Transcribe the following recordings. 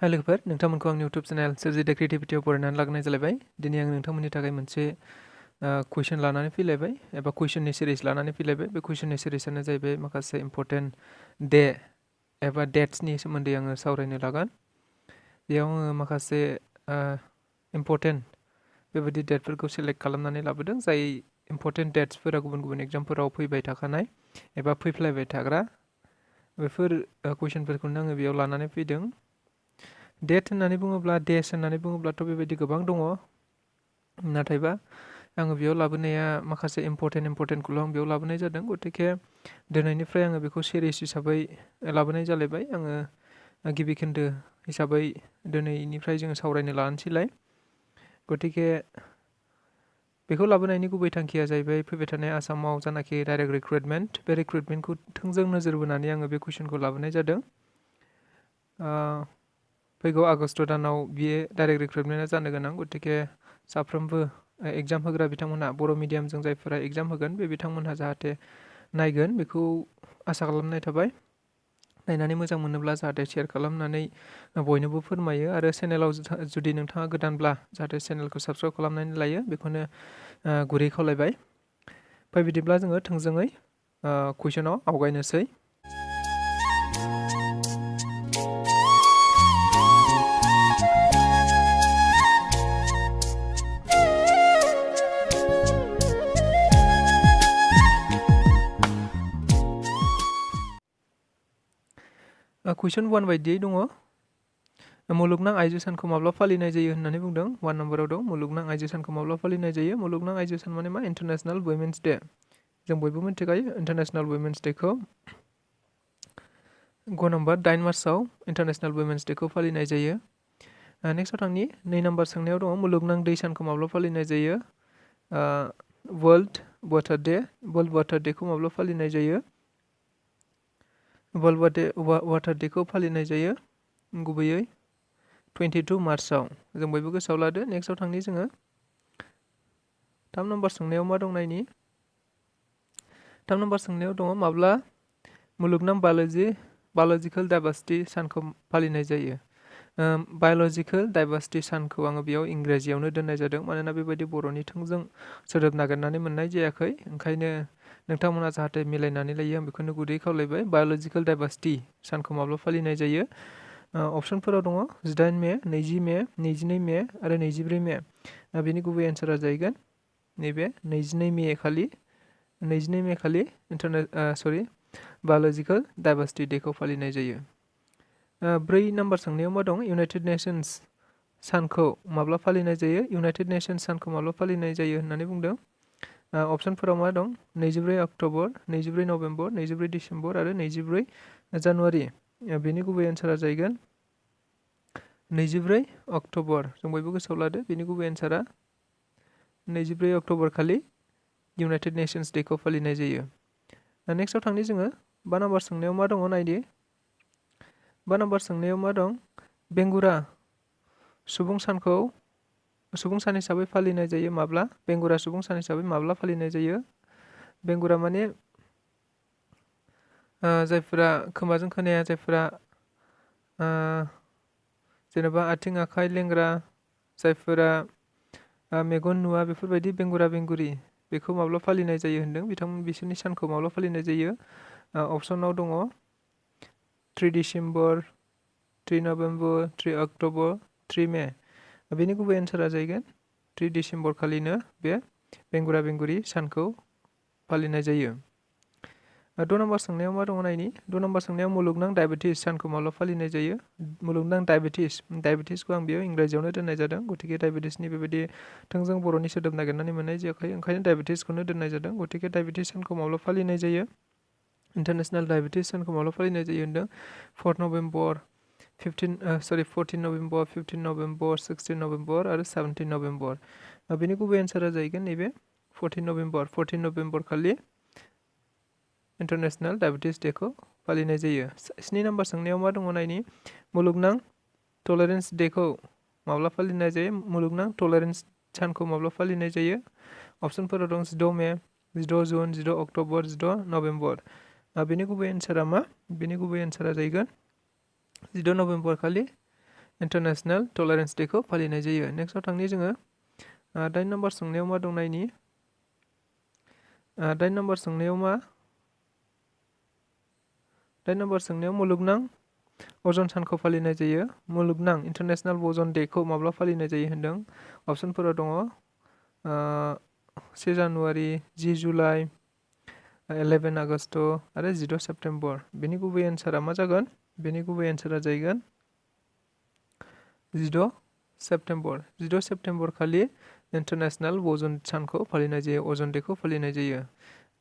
हाय लोगोफोर नोंथांमोनखौ आंनि YouTube channel Assam GK Pt-i फरायनानै लाबोनाय जालायबाय। दिनै आं नोंथांमोननि थाखाय मोनसे कुइसन लानानै फैलायबाय एबा कुइसननि सिरिज लानानै फैलायबाय। बे कुइसननि सिरिजआनो जाहैबाय माखासे इम्पोर्टेन्ट डे एबा डेट्सनि सोमोन्दै आङो सावरायनो लागोन। बेयाव आङो माखासे इम्पोर्टेन्ट बेबायदि डेटफोरखौ सेलेक्ट खालामनानै लाबोदों, जाय इम्पोर्टेन्ट डेट्सफोरा गुबुन गुबुन एग्जामफोराव फैबाय थाखानाय एबा फैफ्लायबाय थाग्रा बेफोर कुइसनफोरखौनो आङो बेयाव लानानै फैदों। डेट होननानै बुङोब्ला डेस होननानै बुङोब्लाथ' बेबायदि गोबां दङ, नाथायबा आङो बेयाव लाबोनाया माखासे इम्पोर्टेन्टखौल' आं बेयाव लाबोनाय जादों। गतिके दिनैनिफ्राय आङो बेखौ सिरिज हिसाबै लाबोनाय जालायबाय। आङो गिबि खोन्दो हिसाबै दिनैनिफ्राय जोङो सावरायनो लानोसैलाय। गतिके बेखौ लाबोनायनि गुबै थांखिया जाहैबाय फैबाय थानाय आसामाव जानाखि डाइरेक्ट रिक्रुटमेन्ट, बे रिक्रुटमेन्टखौ थोंजों नोजोर बोनानै आङो बे कुइसनखौ लाबोनाय जादों। फैगौ आगस्ट दानाव बियो डाइरेक्ट रिक्रुटमेन्टआ जानो गोनां। गतिके साफ्रोमबो एग्जाम होग्रा बिथांमोनहा, बर' मिडियामजों जायफोरा एग्जाम होगोन बे बिथांमोनहा जाहाथे नायगोन बेखौ आसा खालामनाय थाबाय। नायनानै मोजां मोनोब्ला जाहाथे शेयार खालामनानै बयनोबो फोरमायो, आरो चेनेलाव जुदि नोंथाङा गोदानब्ला जाहाथे चेनेलखौ साबस्क्राइब खालामनानै लायो, बेखौनो गुरै खावलायबाय। फै बिदिब्ला जोङो थोंजोङै कुइसनाव आवगायनोसै। कुइसन 1 बायदियै दङ, मुलुगनां आइजो सानखौ माब्ला फालिनाय जायो होननानै बुंदों। 1 नम्बराव दं मुलुगनां आइजो सानखौ माब्ला फालिनाय जायो। मुलुगनां आइजो सान माने मा? International women's day. जों बयबो मिथिखायो इन्टारनेशनेल वुमेन्स डेखौ। 9 नम्बर 8 मार्चआव इन्टारनेशनेल वुमेन्स डेखौ फालिनाय जायो। नेक्स्टआव थांनि 2 नम्बर सोंनायाव दङ मुलुगनां दै सानखौ माब्ला फालिनाय जायो। World water day. World water डेखौ माब्ला फालिनाय जायो। वर्ल्ड वाटार डेखौ फालिनाय जायो गुबैयै 22 मार्चआव। जों बयबो गोसोआव लादो। नेक्स्टआव थांनि जोङो 3 नम्बर सोंनायाव मा दं नायनि। 3 नम्बर सोंनायाव दङ माब्ला मुलुगनां बाय'लजिकेल डाइभार्सिटि सानखौ फालिनाय जायो। बाय'लजिकेल डाइभार्सिटि सानखौ आङो बेयाव इंराजियावनो दोननाय जादों, मानोना बेबायदि बर'नि थोंजों सोदोब नागिरनानै मोननाय जायाखै। ओंखायनो नोंथांमोना जाहाथे मिलायनानै लायो, आं बेखौनो गुरै खावलायबाय। बाय'लजिकेल डाइभार्सिटि सानखौ माब्ला फालिनाय जायो। अपसनफोराव दङ 18 मे, 20 मे, 22 मे आरो 24 मे। बेनि गुबै एन्सारा जाहैगोन नैबे 22 मे खालि बाय'लजिकेल डाइभार्सिटि डेखौ फालिनाय जायो। 4 नम्बर सोंनायाव मा दं इउनाइटेड नेशन्स सानखौ माब्ला फालिनाय जायो। इउनाइटेड नेशन्स सानखौ माब्ला फालिनाय जायो होननानै बुंदों। अपसनफोराव मा दं 24 अक्ट'बर, 24 नभेम्बर, 24 डिसेम्बर आरो 24 जानुवारि। बेनि गुबै एन्सारा जाहैगोन 24 अक्ट'बर। जों बयबो गोसोआव लादो, बेनि गुबै एन्सारा 24 अक्ट'बर खालि इउनाइटेड नेशन्स डेखौ फालिनाय जायो। नेक्स्टआव थांनि जोङो 5 नम्बर सोंनायाव मा दङ नायदि। 5 नम्बर सोंनायाव मा दं बेंगुरा सुबुं सान हिसाबै फालिनाय जायो माब्ला। बेंगुरा सुबुं सान हिसाबै माब्ला फालिनाय जायो। बेंगुरा माने जायफोरा खोमाजों खोनाया, जायफोरा जेनेबा आथिं आखाइ लेंग्रा, जायफोरा मेगन नुवा, बेफोरबायदि बेंगुरा बेंगुरि बेखौ माब्ला फालिनाय जायो होनदों। बिसोरनि सानखौ माब्ला फालिनाय जायो। अपसनाव दङ 3 डिसेम्बर, 3 नभेम्बर, 3 अक्ट'बर, 3 मे। बेनि गुबै एन्सारा जाहैगोन 3 डिसेम्बर खालिनो बे बेंगुरा बेंगुरि सानखौ फालिनाय जायो। 6 नम्बर सोंनायाव मा दङ नायनि। 6 नम्बर सोंनायाव मुलुगनां डायबेटिस सानखौ माब्ला फालिनाय जायो। मुलुगनां डायबेटिसखौ आं बेयाव इंराजियावनो दोननाय जादों। गतिके डायबेटिसनि बेबायदि थोंजों बर'नि सोदोब नागिरनानै मोननाय जायाखै, ओंखायनो डायबेटिसखौनो दोननाय जादों। गतिके डायबेटिस सानखौ माब्ला फालिनाय जायो। इन्टारनेशनेल डायबेटिस सानखौ माब्ला फालिनाय जायो होनदों। 14 नभेम्बर, 15 नभेम्बर, 16 नभेम्बर आरो 17 नभेम्बर। बेनि गुबै एन्सारा जाहैगोन नैबे 14 नभेम्बर। 14 नभेम्बर खालि इन्टारनेशनेल डायबेटिस डेखौ फालिनाय जायो। 7 नम्बर सोंनायाव मा दङ नायनि। मुलुगनां टलारेन्स डेखौ माब्ला फालिनाय जायो। मुलुगनां टलारेन्स सानखौ माब्ला फालिनाय जायो। अपसनफोराव दं 16 मे, 16 जुन, 16 अक्ट'बर, 16 नभेम्बर। बेनि गुबै एन्सारा मा। बेनि गुबै एन्सारा जाहैगोन 16 नभेम्बर खालि इन्टारनेशनेल टलारेन्स डेखौ फालिनाय जायो। नेक्स्टआव थांनि जोङो 8 नम्बर सोंनायाव मा दं नायनि। 8 नम्बर सोंनायाव मा 8 नम्बर सोंनायाव मुलुगनां अजन सानखौ फालिनाय जायो। मुलुगनां इन्टारनेशनेल अजन डेखौ माब्ला फालिनाय जायो होनदों। अप्सनफोराव दङ 1 जानुवारि, 10 जुलाइ, 11 आगस्ट आरो 16 सेप्टेम्बर। बेनि गुबै एन्सारा मा जागोन? बेनि गुबै एन्सारा जागोन 16 सेप्टेम्बर। 16 सेप्टेम्बर खालि इन्टारनेशनेल अजन सानखौ फालिनाय जायो, अजन डेखौ फालिनाय जायो।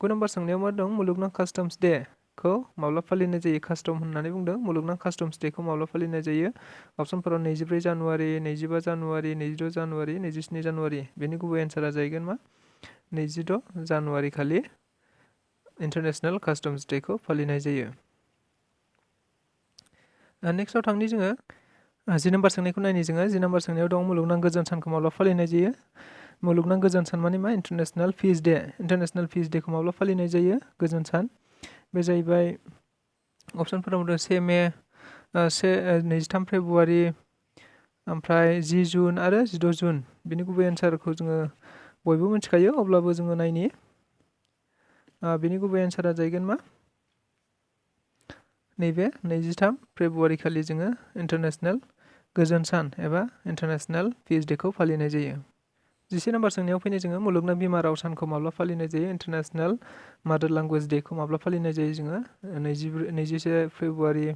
9 नम्बर सोंनायाव मा दं? मुलुगनां कास्टम्स डेखौ माब्ला फालिनाय जायो? कास्टम होननानै बुंदों। मुलुगनां कास्टम्स डेखौ माब्ला फालिनाय जायो? अप्सनफोराव 24 जानुवारि, 25 जानुवारि, 26 जानुवारि, 27 जानुवारि। बेनि गुबै एन्सारा जाहैगोन मा? 26 जानुवारि खालि इन्टारनेशनेल कास्टम्स डेखौ फालिनाय जायो। नेक्स्टआव थांनि जोङो 10 नम्बर सोंनायखौ नायनि जोङो। 10 नम्बर सोंनायाव दं मुलुगनां गोजोन सानखौ माब्ला फालिनाय जायो? मुलुगनां गोजोन सान माने मा? इन्टारनेशनेल पिस डे। इन्टारनेशनेल पिस डेखौ माब्ला फालिनाय जायो? गोजोन सान। बे जाहैबाय अप्सनफोराव दं 1 मे, 23 फेब्रुवारि, ओमफ्राय 10 जुन आरो 16 जुन। बेनि गुबै एन्सारखौ जोङो बयबो मिथिखायो, अब्लाबो जोङो नायनि। बेनि गुबै एन्सारा जाहैगोन मा? नैबे 23 फेब्रुवारि खालि जोङो इन्टारनेशनेल गोजोन सान एबा इन्टारनेशनेल पिस डेखौ फालिनाय जायो। 11 नम्बर सोंनायाव फैनाय जोङो मुलुगनां बिमा राव सानखौ माब्ला फालिनाय जायो? इन्टारनेशनेल मादार लेंगुवेज डेखौ माब्ला फालिनाय जायो जोङो? 21 फेब्रुवारि,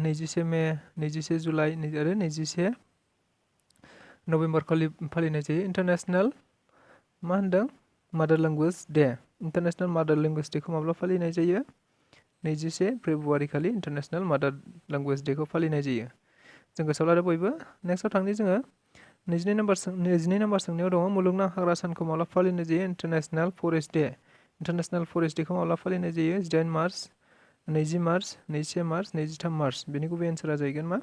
21 मे, 21 जुलाइ आरो 21 नभेम्बर खालि फालिनाय जायो। इन्टारनेशनेल मा होनदों? मादार लेंगुवेज डे। इन्टारनेशनेल मादार लेंगुवेज डेखौ माब्ला फालिनाय जायो? 21 फेब्रुवारि खालि इन्टारनेशनेल मादार लेंगुवेज डेखौ फालिनाय जायो। जों गोसोआव लादो बयबो। नेक्स्टआव थांनि जोङो 22 नम्बर सोंनायाव दङ मुलुगनां हाग्रा सानखौ माब्ला फालिनाय जायो? International forest day. International forest डेखौ माब्ला फालिनाय जायो? 18 मार्च, 20 मार्च, 21 मार्च, 23 मार्च। बेनि गुबै एन्सारा जाहैगोन मा?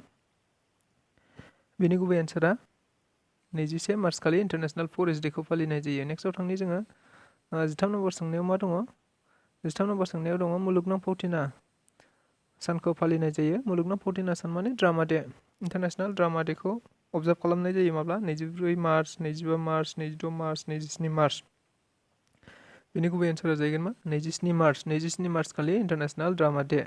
बेनि गुबै एन्सारा 21 मार्च खालि इन्टारनेशनेल फरेस्ट डेखौ फालिनाय जायो। नेक्स्टआव थांनि जोङो 13 नम्बर सोंनायाव मा दङ? 13 नम्बर सोंनायाव दङ मुलुगनां फावथिना सानखौ फालिनाय जायो। मुलुगनां फावथिना सान माने ड्रामा डे। इन्टारनेशनेल ड्रामा डेखौ अबजार्भ खालामनाय जायो माब्ला? 24 मार्च, 25 मार्च, 26 मार्च, 27 मार्च। बेनि गुबै एन्सारा जाहैगोन मा? 27 मार्च। 27 मार्च खालि इन्टारनेशनेल ड्रामा डे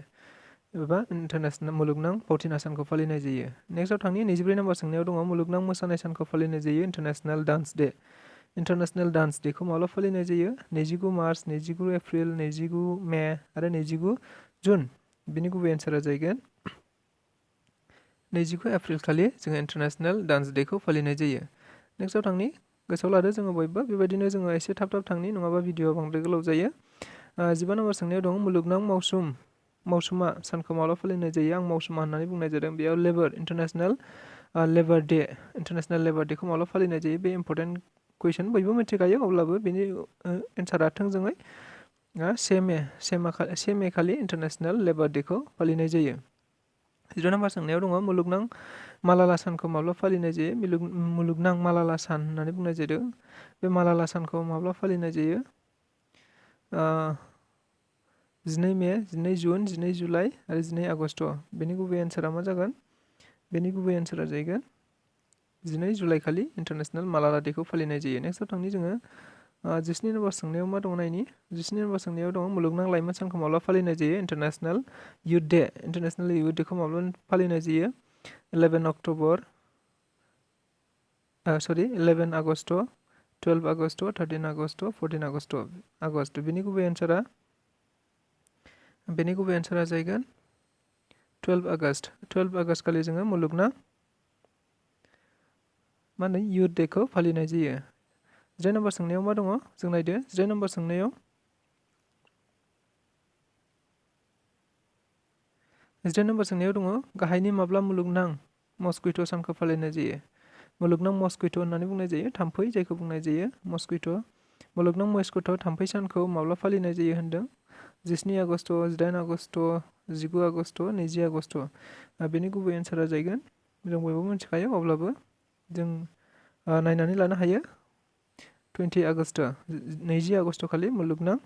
एबा इन्टारनेशनेल मुलुगनां फावथिना सानखौ फालिनाय जायो। नेक्स्टआव थांनि 24 नम्बर सोंनायाव दङ मुलुगनां मोसानाय सानखौ फालिनाय जायो। International dance day. International dance डेखौ माब्ला फालिनाय जायो? 29 मार्च, 29 एप्रिल, 29 मे आरो 29 जुन। बेनि गुबै एन्सारा जाहैगोन 29 एप्रिल खालि जोङो इन्टारनेशनेल डान्स डेखौ फालिनाय जायो। नेक्स्टआव थांनि गोसोआव लादो जोङो बयबो। बेबायदिनो जोङो एसे थाब थांनि, नङाबा भिडिअआ बांद्राय गोलाव जायो। 15 नम्बर सोंनायाव दं मुलुगनां मावसुमा सानखौ माब्ला फालिनाय जायो? आं मावसुमा होननानै बुंनाय जादों। बेयाव इन्टारनेशनेल लेबार डे। इन्टारनेशनेल लेबार डेखौ माब्ला फालिनाय जायो? बे इम्परटेन्ट कुइसन, बयबो मिथिखायो, अब्लाबो बेनि एन्सारा थोंजोङै 1 मे खालि इन्टारनेशनेल लेबार डेखौ फालिनाय जायो। 14 नम्बर सोंनायाव दङ मुलुगनां मालाला सानखौ माब्ला फालिनाय जायो? मुलुगनां मालाला सान होननानै बुंनाय जादों। बे मालाला सानखौ माब्ला फालिनाय जायो? 12 मे, 12 जुन, 12 जुलाइ आरो 12 आगस्ट। बेनि गुबै एन्सारा मा जागोन? बेनि गुबै एन्सारा जाहैगोन 12 जुलाइ खालि इन्टारनेशनेल मालाला डेखौ फालिनाय जायो। नेक्स्टआव थांनि जोङो 14 नम्बर सोंनायाव मा दङ नायनि। 14 नम्बर सोंनायाव दङ मुलुगनां लाइमोन सानखौ माब्ला फालिनाय जायो? International youth day. International youth डेखौ माब्ला फालिनाय जायो? 11 आगस्ट, 12 आगस्ट, 13 आगस्ट, 14 आगस्ट। बेनि गुबै एन्सारा जाहैगोन 12 आगस्ट। 12 आगस्ट खालि जोङो मुलुगनां इयुथ डेखौ फालिनाय जायो। 14 नम्बर सोंनायाव मा दङ? जों नायदो 14 नम्बर सोंनायाव दङ गाहायनि माब्ला मुलुगनां मस्कुइट' सानखौ फालिनाय जायो? मुलुगनां मस्कुइट' होननानै बुंनाय जायो, थाम्फै जायखौ बुंनाय जायो मस्कुइट'। मुलुगनां मस्कुइट' थाम्फै सानखौ माब्ला फालिनाय जायो होनदों? 17 आगस्ट, 18 आगस्ट, 19 आगस्ट, 20 आगस्ट। बेनि गुबै एन्सारा जाहैगोन, जों बयबो मिथिखायो, अब्लाबो जों नायनानै लानो हायो। 20 आगस्ट, 20 आगस्ट खालि मुलुगनां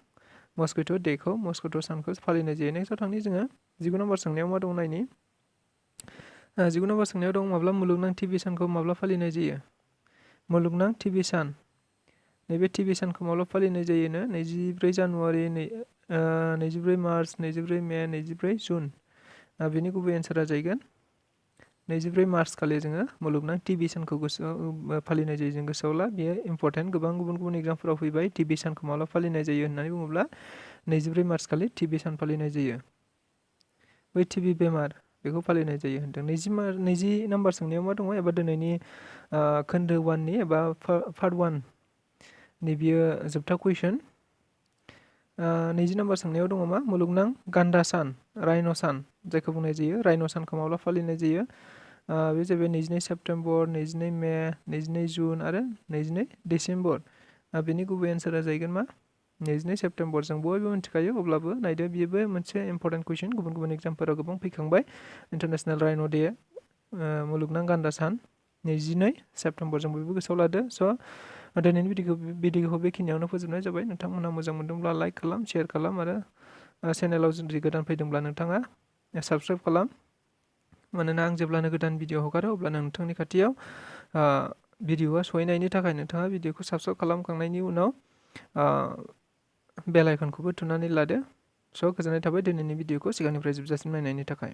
मस्कुइट' डेखौ, मस्कुइट' सानखौ फालिनाय जायो। नेक्स्टआव थांनि जोङो 19 नम्बर सोंनायाव मा दं नायनि। 19 नम्बर सोंनायाव दं माब्ला मुलुगनां टिभि सानखौ माब्ला फालिनाय जायो? मुलुगनां टिभि सान। नैबे टिभि सानखौ माब्ला फालिनाय जायोनो 24 जानुवारि 24 मार्च 24 मे 24 जुन। बेनि गुबै एन्सारा जाहैगोन 24 मार्च खालि जोङो मुलुगनां टिभि सानखौ गोसोआव फालिनाय जायो। जों गोसोआव ला, बेयो इम्परटेन्ट। गोबां गुबुन गुबुन एग्जामफोराव फैबाय टिभि सानखौ माब्ला फालिनाय जायो होननानै बुङोब्ला 24 मार्च खालि टिभि सान फालिनाय जायो। बै टिभि बेमार बेखौ फालिनाय जायो होनदों। 20 नाम्बार सोंनायाव मा दङ एबा दिनैनि खोन्दो 1नि एबा पार्ट 1 नि बियो जोबथा कुइसन। 20 नाम्बार सोंनायाव दङ मा मुलुगनां गान्दा सान, राइन' सान जायखौ बुंनाय जायो। राइन' सानखौ माब्ला फालिनाय जायो? बे जाबाय 22 सेप्तेम्बर 22 मे 22 जुन आरो 22 डिसेम्बर। बेनि गुबै एन्सारा जाहैगोन मा 22 सेप्तेम्बर। जों बयबो मिथिखायो, अब्लाबो नायदो बेबो मोनसे इम्परटेन्ट कुइसन। गुबुन गुबुन एग्जामफोराव गोबां फैखांबाय। इन्टारनेसनेल राइन' डे, मुलुगनां गान्दा सान 22 सेप्तेम्बर। जों बयबो गोसोआव लादो। स' दिनैनि भिडिअखौ बेखिनियावनो फोजोबनाय जाबाय। नोंथांमोनहा मोजां मोनदोंब्ला लाइक खालाम, शेयार खालाम आरो चेनेलाव जुदि गोदान फैदोंब्ला नोंथाङा साबस्क्राइब खालाम। मानोना आं जेब्लानो गोदान भिडिअ हगारो अब्लानो नोंथांनि खाथियाव भिडिअआ सहैनायनि थाखाय नोंथाङा भिडिअखौ साबस्क्राइब खालामखांनायनि उनाव बेल आइकनखौबो थुनानै लादो। स' गोजोननाय थाबाय दिनैनि भिडिअखौ सिगांनिफ्राय जोबजासिम नायनायनि थाखाय।